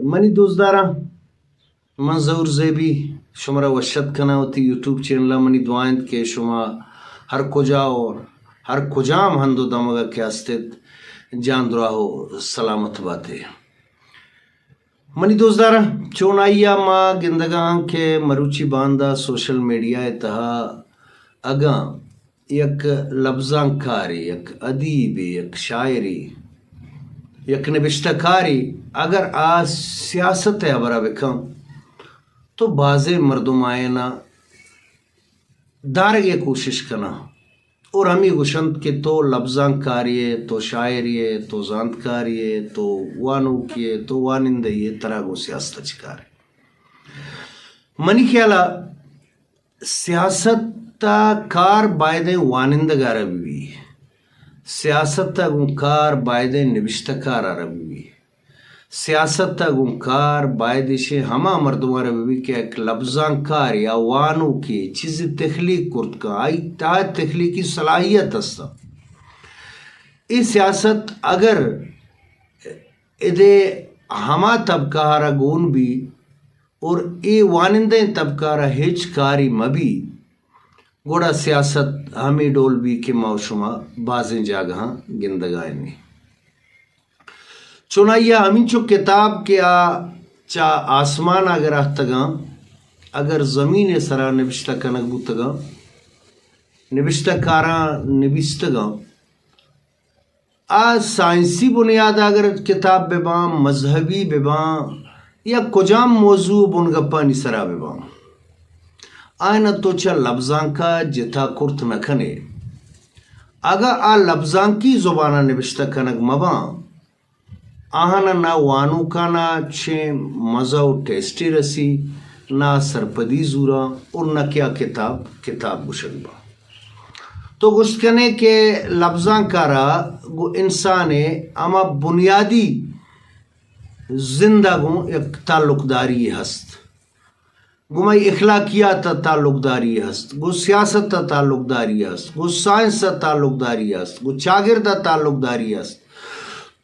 منی دوستداراں، من ظہور زیبی شمارا وش اتک کناں وتی یوٹیوب چینل ءَ۔ منی دعا انت کہ شما ہر کجا و ہر کجام ہند و دمگ ءَ کہ ہست ات، جان دراہ و سلامت بات ئے۔ منی دوستداراں، چونائی ءَ ما گندگ ءَ آں کہ مروچی باندا سوشل میڈیا ءِ تہا اگاں یک لبزانکارے، یک ادیبے، یک شاعرے، یک نبشتہ کارے اگر آ سیاست ءِ ہبرا بکن تو بازیں مردم آیانا دارگ ءِ کوشش کناں اور ہمے گوشنت کہ تو لبزانکارے ئے، تو شاعرے ئے، تو زانتکارے ئے، تو وانوکے ئے، تو وانندہے ئے، ترا گوں سیاست ءَ چہ کارے؟ منی خیالا سیاست ءَ کار بایدیں وانندگارا بہ بی، سیاست ءَ گوں کار بایدیں نبشتہ کارارا بہ بی، سیاست ءَ گوں کار باید ایشیں ہما مردمارا بہ بی کہ یک لبزانکار یا وانوکے چیزے تخلیق کرت کن، آئی تہا تخلیقی صلاحیت ہستاں۔ اے سیاست اگر ادے ہما طبقہ ءَ را گون بی اور اے وانندہیں طبقہ ءَ را ہچ کاری مہ بی، گڑا سیاست ہمے ڈول بی کہ ما و شما بازیں جاگہاں گندگ ءَ ایں۔ چونائی ءَ ہمینچو کتاب کہ آ چہ آسمان ءَ اگر آتکگاں، اگر زمین ءِ سرا نبشتہ کنگ بوتگاں، نبشتہ کاراں نبیستگاں، آ سائنسی بنیاد ءَ اگر کتاب بہ باں، مذہبی بہ باں یا کجام موضوع و بنگپانی سرا بہ باں، آیانا تو چہ لبزانک ءَ جتا کرت نہ کن ئے۔ اگاں آ لبزانکی زبان ءَ نبشتہ کنگ مہ باں، آہانا نہ وانوکانا چہ مزہ و ٹیسٹے رسی، نہ سرپدی زوراں اور نہ کہ آ کتاب کتاب گوشگ باں۔ تو گوشت کنے کہ لبزانکارا گوں انسان ءِ ہما بنیادی زند ءَ گوں یک تعلقداری ہست، گوں مئے اخلاقیات ءَ تعلقداری ہست، گوں سیاست ءَ تعلقداری ہست، گوں سائنس ءَ تعلقداری ہست، گوں چاگرد ءَ تعلقداری ہست۔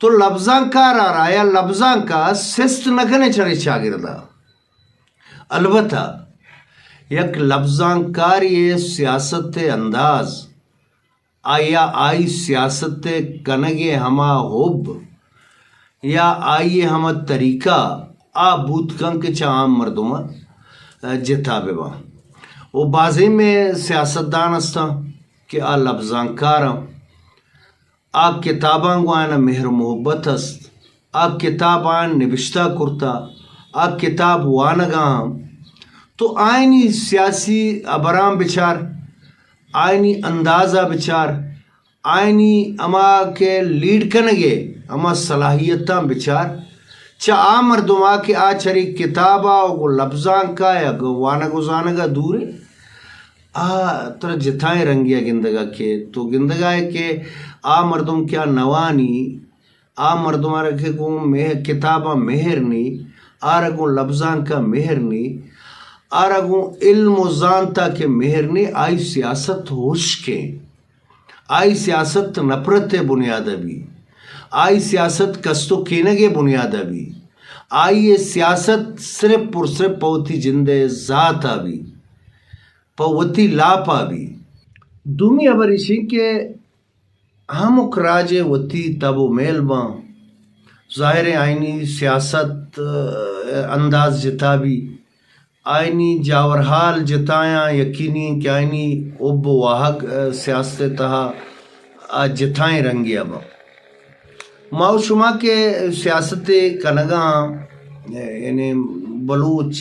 تو لبزانکار ءَ را یا لبزانک ءَ سست نہ کنے چرے چاگرد ءَ۔ البتہ یک لبزانکارے ءِ سیاست ءِ انداز، آیا آئی سیاست ءِ کنگ ءِ ہما حب یا آئی ءِ ہما طریقہ آ بوت کن کہ چہ عام مردم ءَ جتا بہ باں۔ و بازیں مئے سیاستدان ہستاں کہ آ لبزانکاراں، آ کتاباں گوں آیانا مہر و محبت ہست، آ کتاباں نبشتہ کرتا، آ کتاب وانگا آں، تو آیانی سیاسی ہبراں بچار، آیانی اندازا بچار، آیانی ہما کہ لیڈ کنگے ہما صلاحیتاں بچار، چہ آ مردما کہ آ چرے کتابا و گوں لبزانکا یا گوں وانگ و زانگا دورے، آ ترا جتائیں رنگے ءَ گندگ ءَ کیت۔ تو گندگ ءَ ئے کہ آ مردم کہ آ نوانی، آ مردم ءَ را کہ گوں مہ-، کتاب ءَ مہر نی، آ را گوں لبزانک ءَ مہر نی، آ را گوں علم و زانت ءَ کہ مہر نی، آئی سیاست ہشکیں۔ آئی سیاست نفرت ءِ بنیاد ءَ بی۔ آئی سیاست کست و کینگ ءِ بنیاد ءَ بی۔ آئی ءِ سیاست صرف پر صرف پہ وتی جند ءِ ذات ءَ بی۔ پہ وتی لاپ ءَ بی۔ دومی ہبر ایشی کہ ہمک راجے وتی تب و میل باں۔ ظاہر ایں آئینی سیاست، ء، انداز جتا بی۔ آئینی جاورحال جتایاں، یقینی کہ آئینی حب و واہگ، ء، سیاست ء تہا آ جتائیں رنگے ء باں۔ ما و شما کہ سیاست ء کنگا آں، یعنی بلوچ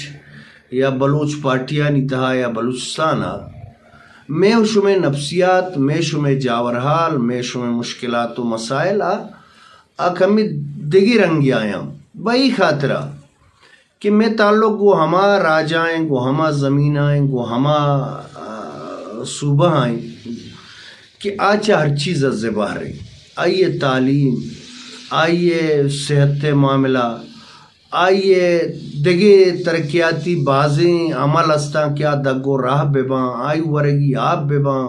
یا بلوچ پارٹیانی تہا یا بلوچستان ء، مئے و شمئے نفسیات، مئے شمئے جاورحال، مئے شمئے مشکلات و مسائل ء، آ کمی دگہ رنگے آیاں۔ بہ ای خاطرا کہ مئے تعلق گوں ہما راجا ایں، گوں ہما زمینا ایں، گوں ہما، آ، صوبہ ایں کہ آ چہ ہر چیز ء زبہر ایں۔ آئی ء تعلیم، آئی ء صحت ء معاملہ، آئی ء دگہ ترقیاتی بازیں عمل استاں کہ آ دگ و راہ بہ باں، آئی ورگی آپ بہ باں،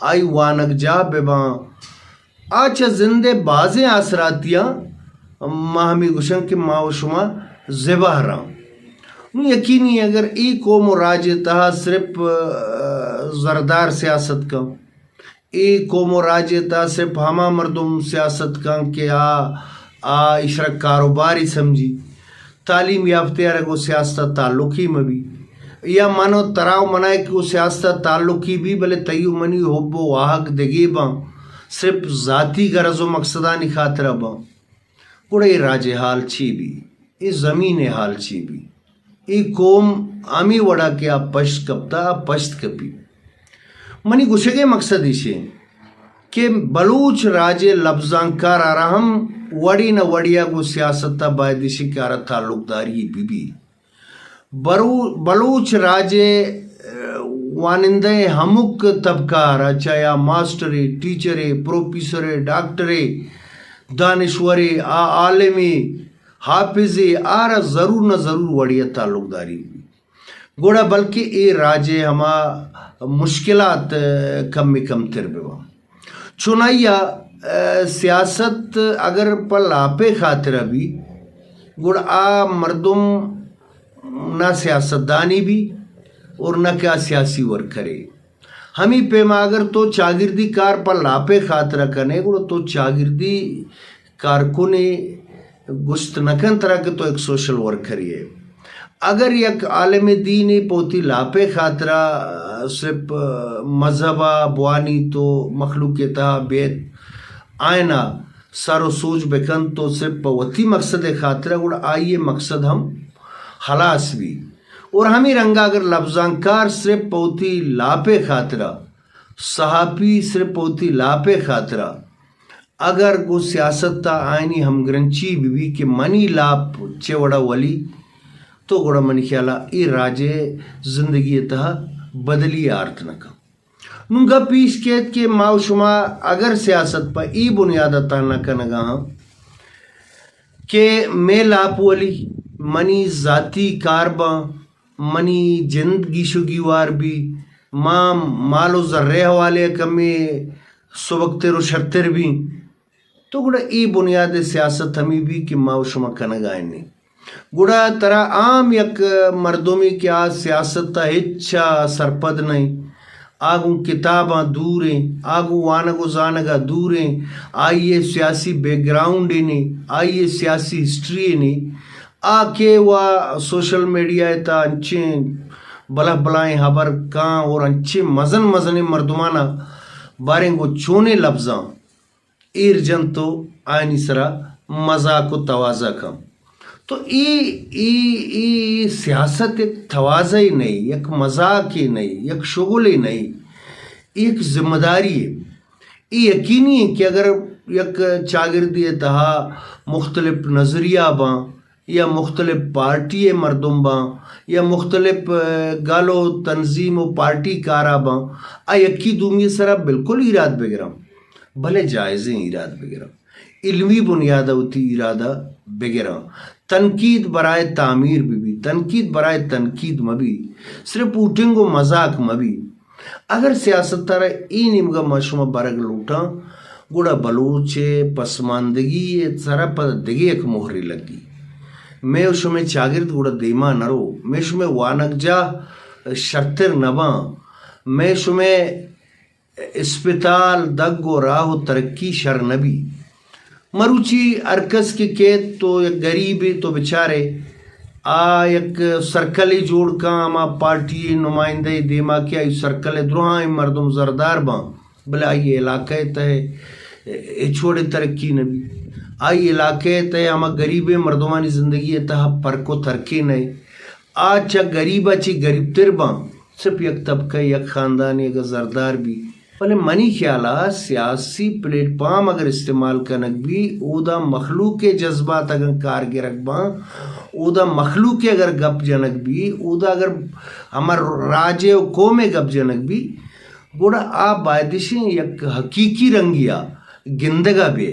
آئی وانگجاہ بہ باں۔ آ چہ زند ء بازیں آسراتیاں ما ہمے گوشاں کہ ما و شما زبہراں۔ نوں یقینی اگر اے قوم و راج ءِ تہا صرف، آ، زردار سیاست کن، اے قوم و راج ءِ تہا صرف ہما مردم سیاست کن کہ آ، آ ایشرا کاروباری سمجھی، تعلیم یافتہ ءَ را گوں سیاست ءَ تعلقی مہ بی، یا من و ترا و منا کہ گوں سیاست ءَ تعلقی بی، بلے تئی و منی حب و واہگ دگے باں، صرف ذاتی غرض و مقصدانی خاطرا باں۔ گڑا اے راج ءِ حال چی بی؟ اے زمین ءِ حال چی بی؟ اے قوم ہمے وڑا کہ آ پشت کپتا، آ پشت کپی۔ منی گوشگ ءِ مقصد ایش انت کہ بلوچ راج ءِ لبزانکار ءَ را ہم وڑے نہ وڑے ءَ گوں سیاست ءَ باید ایش کہ آ را تعلقداری بہ بی۔ برو-، بلوچ راج ءِ، آ، وانندہ ءِ ہمک طبقہ ءَ را، چاہے آ ماسٹرے، ٹیچرے، پروفیسرے، ڈاکٹرے، دانشورے، آ عالمے، حافظے، آ را ضرور نہ ضرور وڑے ءَ تعلقداری بی۔ گڑا بلکہ اے راج ءِ ہما مشکلات، آ، کم ءَ کمتر بہ باں۔ چونائیا، آ، سیاست اگر پہ لاپ ءِ خاطرا بی، گڑا آ مردم نہ سیاستدانی بی اور نہ کہ آ سیاسی ورکرے۔ ہمے پیما اگر تو چاگردی کار پہ لاپ ءِ خاطرا کنے، گڑا تو چاگردی کارکنے گوشت نہ کن ترا کہ تو یک سوشل ورکرے ئے۔ اگر یک عالم دینے پہ وتی لاپ ءِ خاطرا صرف مذہب ءَ بوانی تو مخلوق ءِ تہا بیت، آئینا سر و سوج بکنت تو صرف پہ وتی مقصد ءِ خاطرا، گڑا آئی ءِ مقصد ہم ہلاس بی۔ اور ہمے رنگا اگر لبزانکار صرف پہ وتی لاپ ءِ خاطرا، صحافی صرف پہ وتی لاپ ءِ خاطرا، اگر گوں سیاست ءَ آیانی ہمگرنچی بہ بی کہ منی لاپ چہ وڑا ولی، تو گڑا منی خیالا اے راج ءِ زندگی ءِ تہا بدلی آرت نہ کن۔ نوں گپ ایش کیت کہ ما و شما اگر سیاست پہ اے بنیاد ءِ تہا نہ کنگا ہاں کہ مئے لاپ ولی، منی ذاتی کار باں، منی جند گیش و گیوار بی، ما مال و زر ءِ حوالے ءَ کمے سبکتر و شرتر بیں، تو گڑا اے بنیاد ءِ سیاست ہمے بی کہ ما و شما کنگا ایں۔ گڑا ترا عام یک مردمے کہ آ سیاست ءَ ہچ ءَ سرپد نہ ایں، آ گوں کتاباں دور ایں، آ گوں وانگ و زانگ ءَ دور ایں، آئی ءِ سیاسی بیک گراؤنڈ اے نے، آئی ءِ سیاسی ہسٹری اے نے، آ کہ وا سوشل میڈیا ءِ تہا انچیں بلاہ بلاہیں ہبر کاں اور انچیں مزن مزنیں مردمانا باریں گوں چونیں لبزاں ایر جنت و آیانی سرا مذاق و توازہ کن۔ تو اے، اے، اے سیاست یک توازہ ئے نہ ایں، یک مذاق ئے نہ ایں، یک شغل ئے نہ ایں، اے یک ذمہ داری ئے۔ اے یقینی ایں کہ اگر یک چاگردے ءِ تہا مختلف نظریہ باں، یا مختلف پارٹی ءِ مردم باں، یا مختلف، آ، گل و تنظیم و پارٹی کارا باں، آ یکی دومی ءِ سرا بالکل ایراد بگراں، بلے جائزیں ایراد بگراں، علمی بنیاد ءَ وتی ایراد ءَ بگراں۔ تنقید برائے تعمیر بہ بی، تنقید برائے تنقید مہ بی، صرف ہوٹنگ و مذاق مہ بی۔ اگر سیاست ءَ را اے نیمگا ما شما برگ لوٹاں، گڑا بلوچ ءِ پسماندگی ءِ سرا پدا دگہ یک مہرے لگی۔ مئے و شمئے چاگرد گڑا دیما نہ رو، مئے شمئے وانگجاہ شرتر نہ باں، مئے شمئے اسپتال، دگ و راہ و ترقی شر نہ بی۔ مروچی ہر کس کہ کیت تو یک گریبے تو بچارے، آ یک سرکلے جوڑ کن، ہما پارٹی ءِ نمائندہ ءِ دیما کہ آئی سرکل ءِ درہائیں مردم زردار باں، بلے آئی علاقہ ءِ تہ ءَ ہچ وڑیں ترقی نہ بی۔ آئی علاقہ ءِ تہ ءَ ہما گریبیں مردمانی زندگی ءِ تہ ءَ پرک و ترکے نہ۔ آ چہ گریب ءَ چہ گریبتر باں، صرف یک طبقہ، یک خاندانے اگاں زردار بی، بلے منی خیال ءَ سیاسی پلیٹ فارم اگر استعمال کنگ بی، اودا مخلوق ءِ جذبات اگاں کار گرگ باں، اودا مخلوق ءِ اگر گپ جنگ بی، اودا اگر ہما راج ءِ و قوم ءِ گپ جنگ بی، گڑا آ بایدشیں یک حقیقی رنگے ءَ گندگ ءَ بے۔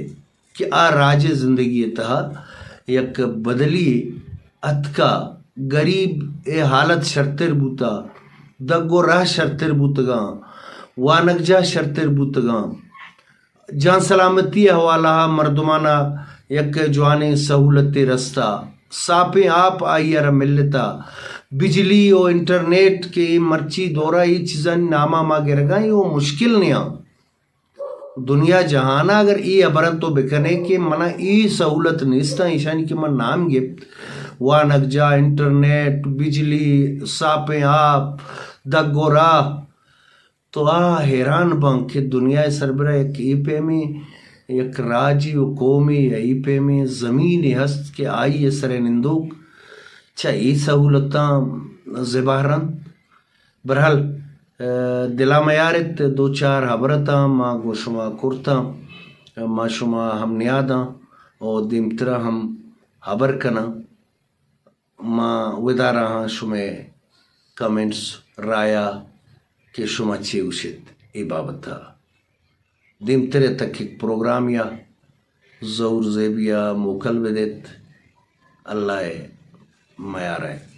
کہ آ راج ءِ زندگی ءِ تہا یک بدلی اتکا، گریب ءِ حالت شرتر بوتا، دگ و راہ شرتر بوتگاں، وانگجاہ شرتر بوتگاں، جان سلامتی ءِ حوالہ ءَ مردمانا یک جوانیں سہولتے رستا۔ ساپیں آپ آئی ءَ را ملتا، بجلی و انٹرنیٹ کہ اے مرچی دورا اے چیزانی ناما ما گرگاں، اے و مشکل نیاں۔ دنیا جہانا اگر اے ہبراں تو بکنے کہ منا اے سہولت نیستاں، ایشانی کہ من نام گپت، وانگجاہ، انٹرنیٹ، بجلی، ساپیں آپ، دگ و راہ، تو آ حیران باں کہ دنیا ءِ سربرا یک اے پیمیں یک راجے و قومے یا اے پیمیں زمینے ہست کہ آئی ءِ سر ءَ نندوک چہ اے سہولتاں زبہر انت۔ برحال، ءَ، دل ءَ میارت، دو چار ہبر اتاں ما گوں شما کرتاں، ما شما ہم نیاداں و دیمترا ہم ہبر کناں۔ ما وداراں شمئے کمنٹس، رایا کہ شما چے گوشت اے بابت ءَ۔ دیمتر ءَ تک یک پروگرامے ءَ ظہور زیبی ءَ موکل بدیت۔ اللہ ءِ میار ءَ۔